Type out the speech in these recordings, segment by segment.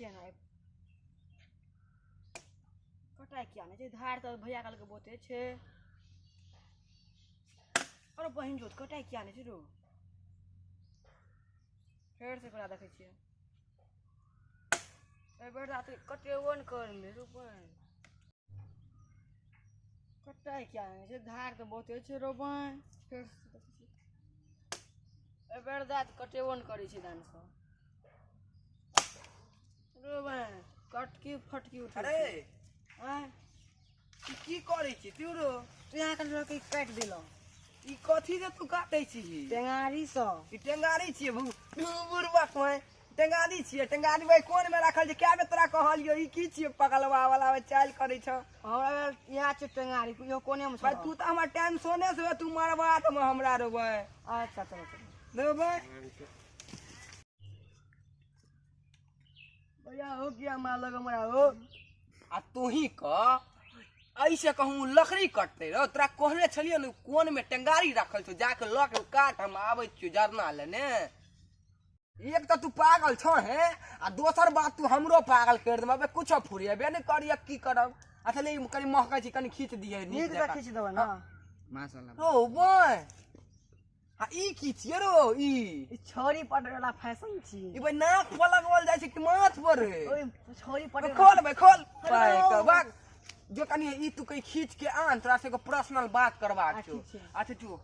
छियै ने। कटाइ किया नहि छै? धार तऽ भैया कहलकै बहुते छै। अरे बहिन जोत, कटाइ किया नहि छै रो? फेर से ओकरा देखै छियै। एहि बेर राति कटेबो नहि करलै रो बहिन। कटाइ किया नहि छै? धार तऽ बहुते छै रो बहिन। फेर से देखै छियै। एहि बेर राति कटेबो नहि करै छै धान सब रो बहिन। कटकी फटकी उठै। अरे आँय, ई की करै छी तू रो? तू यहाँ कनि काटि देलहुँ। ई कथी से तू काटै छी? टेंगारी सँ। ई टेंगारी छियै? भू बुढ़बक में टेंगारी छियै? टेंगारी भाई कोन में राखल छै? कए बेर तोरा कहलियौ, ई की छियै? पगलवा वाला चालि करै छ। हमरा भेल इएह छै टेंगारी, इहो कोने मे भाई, तू तऽ हमर टेंशने से तू मरबा देबऽ हमरा रो भाई। अच्छा, चलो चलो। देबै। भैया हो, किया मार लग हमरा हो? आ तोही क ऐसे कहूँ लकड़ी कटते रहो, तोरा कहने छलियै ने कोन में टेंगारी राखल छौ, जाके लऽ के काट, हम आबै छियौ जरना लेने। एक तऽ तू पागल छौ हे, आ दोसर बात तू हमरो पागल कर देबे। कुछो फुरेबे नहि करिय, की करब? अच्छा ले, कनि महकै छी, कनि खींच दिहे। नीक से खींच देबै ने। ओ बय, आ ई की छियै रो ई? ई छौरी पटरे वाला फैशन छी। ई भाई नाक पर लगवल जाइ छै कि माथ पर रे? ओहि छौरी पटरे। खोल भाई, खोल भाई के बाग जो। कनि ई तू कहीं खींच के आन, तोरा से एगो पर्सनल बात करबाक छौ। ठीक छै। अच्छा तू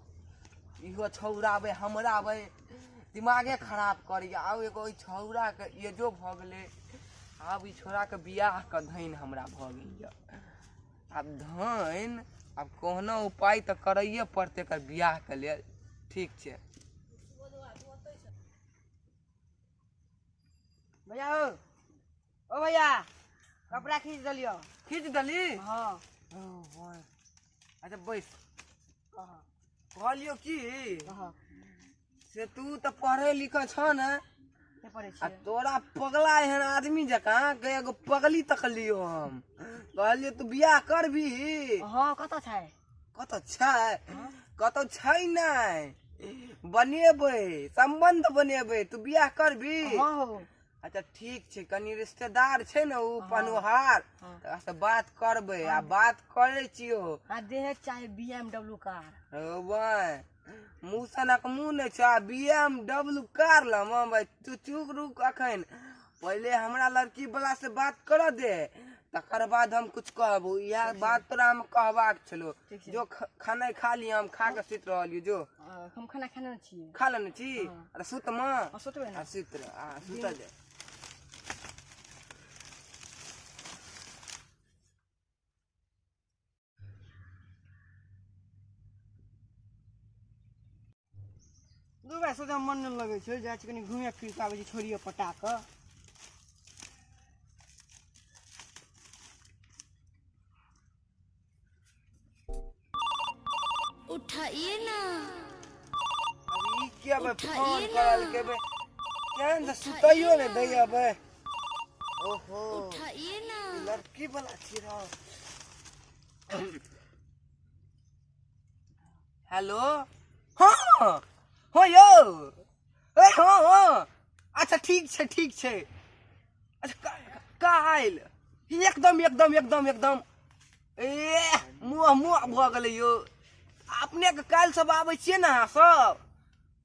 इहो छौरा बे हमरा बे दिमागे खराब करी। आब एगो ई छौरा के एजो भऽ गेलै, आब ई छौरा के बियाह के धैन हमरा भऽ गेल यऽ। आब धैन आब कोनो उपाय तऽ करैए पड़तै एकर बियाह के लेल। ठीक छै। भैया हो, ओ भैया, कपड़ा खींच देलियो। खींच देली? हाँ। ओ भाई। अच्छा बैस। कहलियौ की से तू तऽ पढ़े लिखे छह ने? नहि पढ़ै आ छियै। तोरा पगला एहन आदमी जकाँ के एगो पगली तकलियो। हम कहलियै तू बियाह करबी? हाँ, कतऽ छै? कतऽ छै? कतौ छै नहि, बनेबै सम्बन्ध बनेबै। तू बियाह करबी? हाँ हो। अच्छा ठीक छै, कनि रिश्तेदार छै ने ओ पनुहार, तकरा से बात करबै आ बात करै छियौ। आ देहे चाहे BMW कार। ओ बाय, मुँह सनक मुँह नहि छै आ BMW कार लमा भाई। तू चुप रुक, अखन पहिले हमरा लड़की वाला से बात करऽ दे, तकर बाद हम कुछ कहबो। इएह बात तोरा हम कहबाक छलो। ठीक छै। जो खाना खा लिअ, हम खा के सुति रहलियौ, जो। हम खाना खेने छियै। खा लेने छी? अरे सुत माँ। हाँ, सुतबै ने। आ सुति रह, आ सुतल जा। दू भाइ सोचा मन नहि लगै छै, जाइ छी कनि घुमे फिर कऽ आबै छी छोड़िए पटा कऽ। उठाइए ना। अब ई किया बे उठाइए फोन ना। करल के बे केहन से सुतैयो ने दैया बे। ओहो, उठाइए ना। ई लड़की वाला छी रहो। हेलो, हाँ हाँ यौ, ए हाँ हाँ, अच्छा ठीक छै, ठीक छै। अच्छा काल्हि एकदम एकदम एकदम एकदम। ए मुँह मुँह भऽ गेलै यौ अपनेके। काल्हि सब आबै छियै ने अहाँ सब?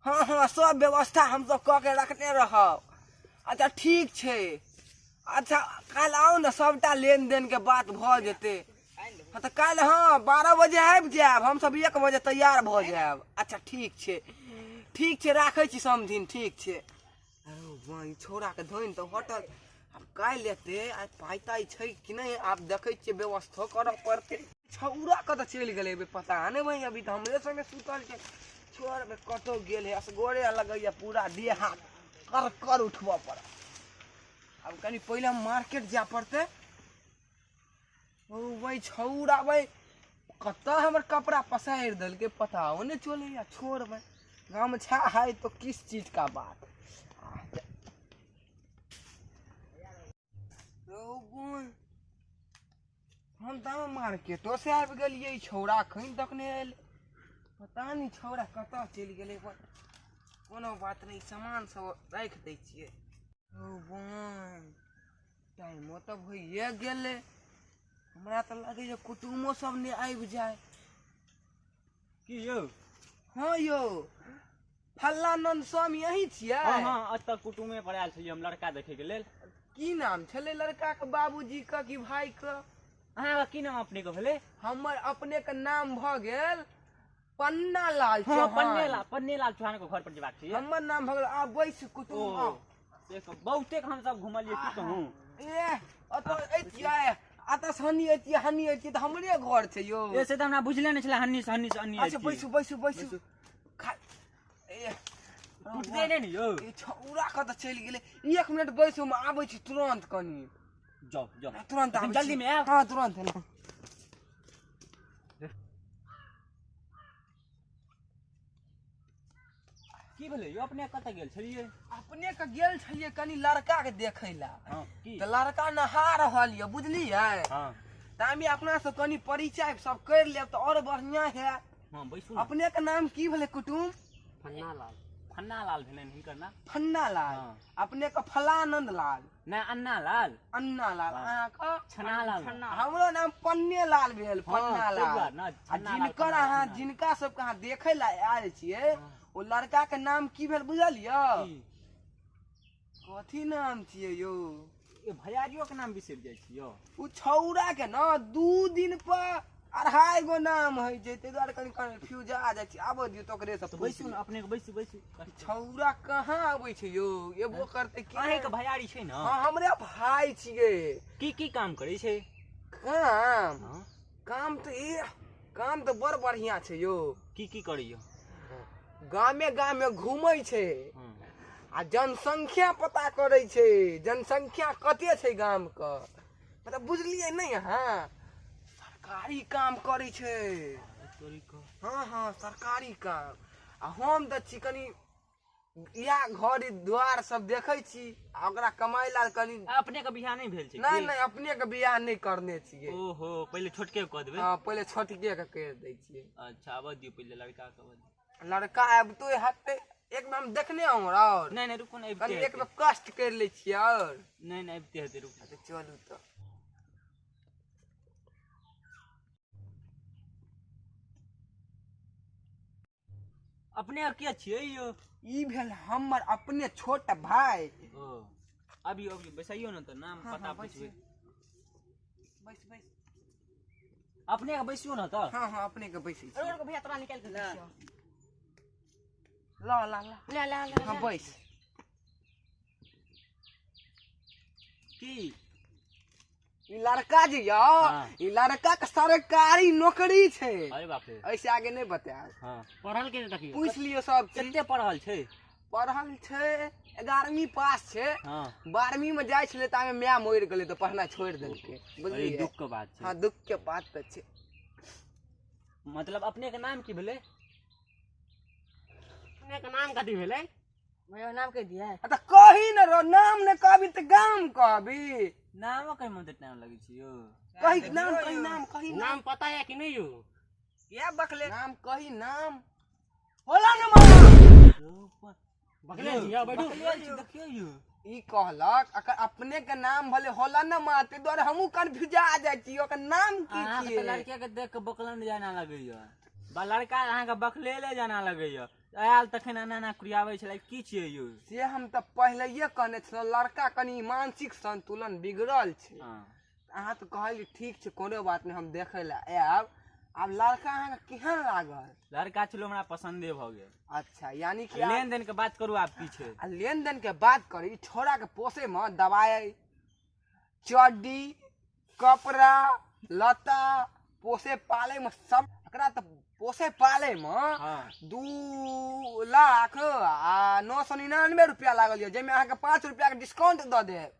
हाँ हाँ, सब व्यवस्था हमसब कऽ के रखने रहब। अच्छा ठीक छै। अच्छा काल्हि आउ ने, सबटा लेनदेन के बात भऽ जेतै। हाँ तऽ काल्हि हाँ 12 बजे आबि जायब, हमसब 1 बजे तैयार भऽ जायब। अच्छा ठीक छै, ठीक छै, राखै छी समधिन, ठीक छै। अरे वाह, ई छौड़ाके धोनि तऽ होटल आब काल्हि एतै। आइ पाइ ताइ छै कि नहि, आब देखै छियै, व्यवस्थो करऽ पड़तै। छौड़ा कतऽ चलि गेलै बे? पता नहि भाइ, अभी तऽ हमरे संगे सुतल छै। छोड़ बे, कतौ गेल है। असगरे लगैया पूरा देह हाथ कर कर उठबऽ पड़त। आब कनि पहिले मार्केट जाय पड़तै। ओ भाइ, छौड़ा भाइ कतऽ हमर कपड़ा पसारि देलकै, पता ओ नहि चलैया। छोड़ भाइ, गमछा है तो किस चीज का बात। रौ बोल, हम तऽ मार्केटो से आबि गेलियै, छौड़ा एखन तक नहि आयल। पता नहि छौड़ा कतऽ चलि गेलै। कोनो बात नहि, सामान सब राखि दै छियै। ओ बोल। टाइमो तऽ भइए गेलै। हमरा तऽ लगै जे कुटुमो सब नहि आबि जाय। की यौ? हँ यौ, फल्लानंद स्वामी अहीं छियै? हँ हँ, एतऽ कुटुमे पर आयल छलियै हम लड़का देखैके लेल। की नाम छलै लड़का के बाबूजी के कि भाई के? अहाँके की नाम अपने के भेलै? हमर अपने के नाम भऽ गेल पन्ना लाल हँ, चौहान। पन्नेलाल, पन्नेलाल चौहान के घर पर जेबाक छै। हमर नाम भऽ गेल। आ बैस कुटुम। ओ, आउ। से बहुते हमसब घुमलियै, की कहूँ। ए अतऽ अइतियै, अतऽ से हनी अइतियै, हनी अइतियै तऽ हमरे घर छै यौ। ए से तऽ हमरा बुझले नहि छलै, हन्नी से हन्नी से हन्नी। अच्छा बैसू बैसू बैसू। खा ए टूटते नहि ने यौ। ई छौड़ा कतऽ चलि गेलै? 1 मिनट बैसू, हम आबै छी तुरन्त कनी। जाउ जाउ, तुरन्त आबै छी। जल्दी में आयब। हँ तुरन्त एलहुँ। की भेलै यौ, अपने कतऽ गेल छलियै? अपने के गेल छलियै कनी लड़का के देखै लए। हँ, की? तऽ लड़का नहा रहल यऽ, बुझलियै? हँ। तामे अपना सब कनी परिचय सब करि लेब तऽ आओर बढ़िआँ हैत। हँ बैसू ने। अपने के नाम की भेलै कुटुम? फन्ना लाल। फन्ना लाल भेलनि हिनकर नाम। फन्ना लाल। हँ। अपने के फलानंद लाल। नहि, अन्ना लाल। अन्ना लाल। हँ। अहाँके छना लाल। हमरो नाम पन्ने लाल भेल। हँ, पन्ना ताहि लाल। दुआरे ने, आ छन्ना लाल, जिनकर पन्ना लाल, अहाँ छन्ना लाल। जिनका सबके अहाँ देखै लए आयल छियै, ओ लड़का के नाम की भेल बुझलियै? की? कथी नाम छियै यौ? ए भैयारियो के नाम बिसरि जाइ छी यौ। ओ छौड़ा के ने 2 दिन पर 2.5 गो नाम होइ छै, ताहि दुआरे कनि कन्फ्यूज आ जाइ छी। आबऽ दियौ तऽ ओकरे से तऽ बैसू ने, अपने के बैसू बैसू। छौड़ा कहाँ आबै छै यौ? एबो करतै की? अहींके भैयारी छै ने? हँ, हमरे भाय छियै। की की काम करै छै? काम? हँ। काम तऽ ए काम तऽ बड़ बढ़िआँ छै यौ। की की करैया? गामे गामे घूमै छै। हँ। आ जनसंख्या पता करै छै, जनसंख्या कते छै गाम के, मतलब बुझलियै नहि अहाँ? सरकारी काम करै छै। हँ हँ, सरकारी काम। आ हम तऽ छी कनि इएह घर द्वार सब देखै छी आ ओकरा कमाइ ला कनि। अपने के बियाह नहि भेल छै? नहि नहि, अपने के बियाह नहि करने छियै। ओहो, पहिले छोटके के कऽ देबै। हँ, पहिले छोटके के करि दै छियै। अच्छा, आबऽ दियौ पहिले लड़का के, आबऽ दियौ। लड़का आबितो हेतै, एक बेर हम देखने आउ आओर। नहि नहि, रुकू ने, अबिते कनि एक हेतै। बेर कष्ट करि लै छियै आओर। नहि नहि, अबिते हेतै, रुकू। अच्छा चलू तऽ। अपने के छियै यौ? ई भेल हमर अपने छोट भाय। ओ अबियौ अबियौ, बैसैयौ ने तऽ नाम हँ, पता हँ, पुछबै। बैस बैस। अपने के बैसियौ ने तऽ। हँ हँ, अपने के बैसै छी। अरे भैया, तोरा निकालि के दै छियौ। ला ला ला ला ला ला। हँ बैस। की ई लड़का जे यौ, हाँ। ई लड़का के सरकारी नौकरी छै। अरे बाप रे। ऐसे आगे नहि बतायब। हँ, पढ़ल के देखियौ, पूछि लियौ सब चीज। कते पढ़ल छै? पढ़ल छै, 11वीं पास छै। हँ। 12वीं में जाइ छलै तामे माय मरि गेलै तऽ पढ़नाइ छोड़ि देलकै, अरे बुझलियै? दुख के बात छै। हँ, दुख के बात तऽ छै। मतलब अपने के नाम की भेलै? अपने के नाम कथी भेलै भैया? नाम कहि दियै। आ तऽ कही ने रो, नाम ने कहबी तऽ गाम कहबी। नामो कहै मे तऽ टाइम लगै छै यौ। कही नाम, कही नाम, कही नाम। पता है कि नहीं यौ? या बकले नाम कही, नाम होला न मामा। बकले छियै, बैठू। देखियौ यौ, ई कहलक अकर अपने के नाम भले होला न मा, ताहि दुआरे हमहूँ कन्फ्यूज आ जाइ छी ओकर नाम की अहाँके तऽ छियै। लड़के के देख के बकलन जाना लगैया, बा लड़का अहाँके बकलेले जाना लगैया। आयल तखन एना एना कुरियाबै छलै, की छियै यौ? से हम तऽ पहिलैये कहने छलहुँ, लड़का कनि मानसिक संतुलन बिगड़ल छै। हँ। अहाँ तऽ कहलियै ठीक छै, कोनो बात नहि, हम देखै लए आयब। आब लड़का अहाँके केहन लागल? लड़का छलो हमरा पसन्दे भऽ गेल। अच्छा, यानी कि लेन देन के बात करू आब की छै। आ लेन देन के बात करी, छोड़ा के पोसे में दवाई, चड्डी, कपड़ा लत्ता, पोसे पाले में सब, एकरा तऽ पोसे पाले में हँ। 2,00,999 रुपया लागल यऽ, जाहिमे अहाँके 5 रुपया के डिस्काउंट दऽ देब।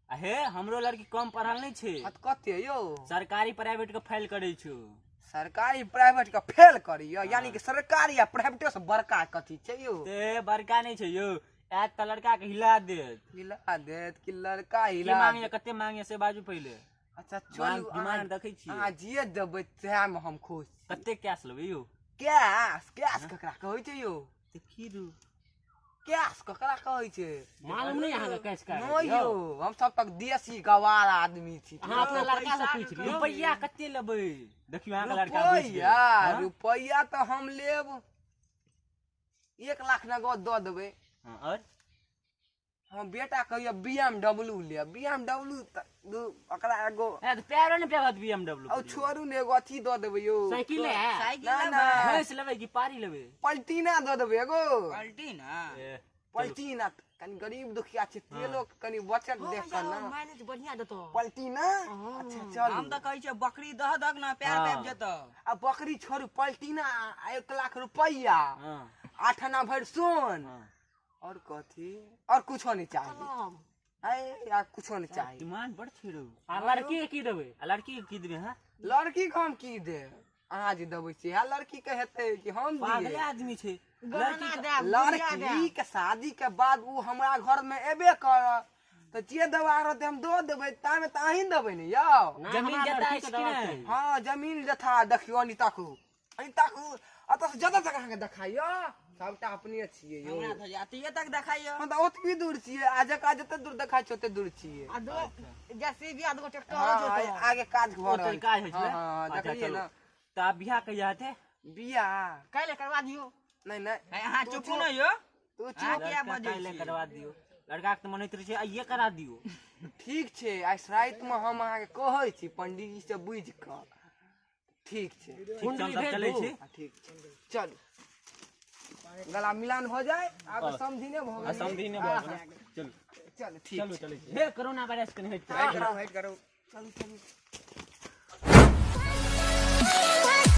आ हे, हमरो लड़की कम पढ़ल नहि छै। हँ तऽ कते यौ? सरकारी प्राइवेट के फेल करै छौ। सरकारी प्राइवेट के फेल करी, यानी कि सरकारी आ प्राइवेटो से बड़का कथी छै यौ? ते बड़का नहि छै यौ, आयत तऽ लड़का के हिला देत। हिला देत कि लड़का की हिला मांगे, कते मांगे से बाजू पहिले। अच्छा चलू, डिमांड देखै छियै। अहाँ जे देबै सएह मे हम खुश छी। कते कैश लेबै यौ? कैश? कैश ककरा कहै छै यौ? तऽ की रू कैश ककरा कहै छै? मालूम नहीं अहाँके कैश का। नहि यौ, हम सब तक देसी गवार आदमी छी। अहाँ अपना लड़का से पूछि लियौ। रुपैआ कते लेबै? देखियौ अहाँके लड़का बुझि गेल। रुपैआ? हाँ? रुपैआ तऽ हम लेब 1 लाख नगद दऽ देबै। हाँ, और हम बेटा कहियो BMW लेब, BMW ओकरा एगो ए, तऽ पैरो ने पेबत BMW। आ छोड़ू ने, एगो अथी दऽ देबै यौ। साइकिल है? साइकिल ना, लेबै। ना। भैंस लेबै कि पारी लेबै? पलटीना दऽ देबै एगो। पलटी ना। ए, पलटीना कनि गरीब दुखिया छै, तेलो के कनि बचत देख कऽ ना। माइलेज बढ़िया देतो। पलटीना। अच्छा चलू। हम तऽ कहै छियै बकरी दह दक ना प्यार हाँ। पाबि जेतौ। आ बकरी छोड़ू, पलटीना आ 1 लाख रुपैआ, हाँ 8 आना भरि सोन। हाँ। और कथी? और कुछो नहीं चाही। आय आ कुछो नहीं चाही। डिमांड बड़ छै रौ। आ लड़की के की देबै? आ लड़की के की देबै? हाँ, लड़की के हम की देब? अहाँ जे देबै से इएह लड़की के हेतै कि हम पागले दियै? आदमी छै लड़की गहना के- देब, गुड़िया लड़की देब। के शादी के बाद उ हमरा घर में एबे करत तऽ जे दवा रहतै हम दऽ देबै, तामे तऽ अहीं देबै ने यौ। ना, जमीन हमरा जता लड़की अछि के कि देबाक नहि? चाही। हाँ, जमीन जथा देखियौ, अनी ताकू, अनी ताकू, एतऽ से जतऽ तक अहाँके देखाइयो सबटा अपने छियै यौ। हमरा तऽ अतिये तक देखाइयो। हम तऽ ओतबी दूर छियै, आ जकरा जते दूर देखाइ छै ओते दूर छियै। आ दो जेसीबी आ दो ट्रैक्टर हाँ, जेतो। आगे काज भऽ ओतऽ रहल। काज होइ छलै? हाँ, हाँ, अच्छा, देखलियै चलू। ने। तऽ आब बियाह कहिया हेतै? बियाह काल्हि करवा दियौ। नहि नहि। अहाँ चुपू ने यौ। तू अहाँ चुप। किया लड़का बजै काल्हि छियै? करवा दियौ। लड़का के तऽ मनैत रहै छै आइये करा दियौ। ठीक छै, आइ रातिमे हम अहाँके कहै छी पंडीजी से बुझि कऽ। ठीक छै। ठीक छै, हम कुंडली सब भेज चलै दू। छी। हाँ, ठीक छै, चलू, गला मिलान भऽ जाय आब। हाँ। समझी ने भऽ आ गेलै। समधी ने भऽ गेलै। चलू। चलू, ठीक चलू छै। चलै छी। हे, कोरोना वायरस कनि हटि कऽ। चलू चलू।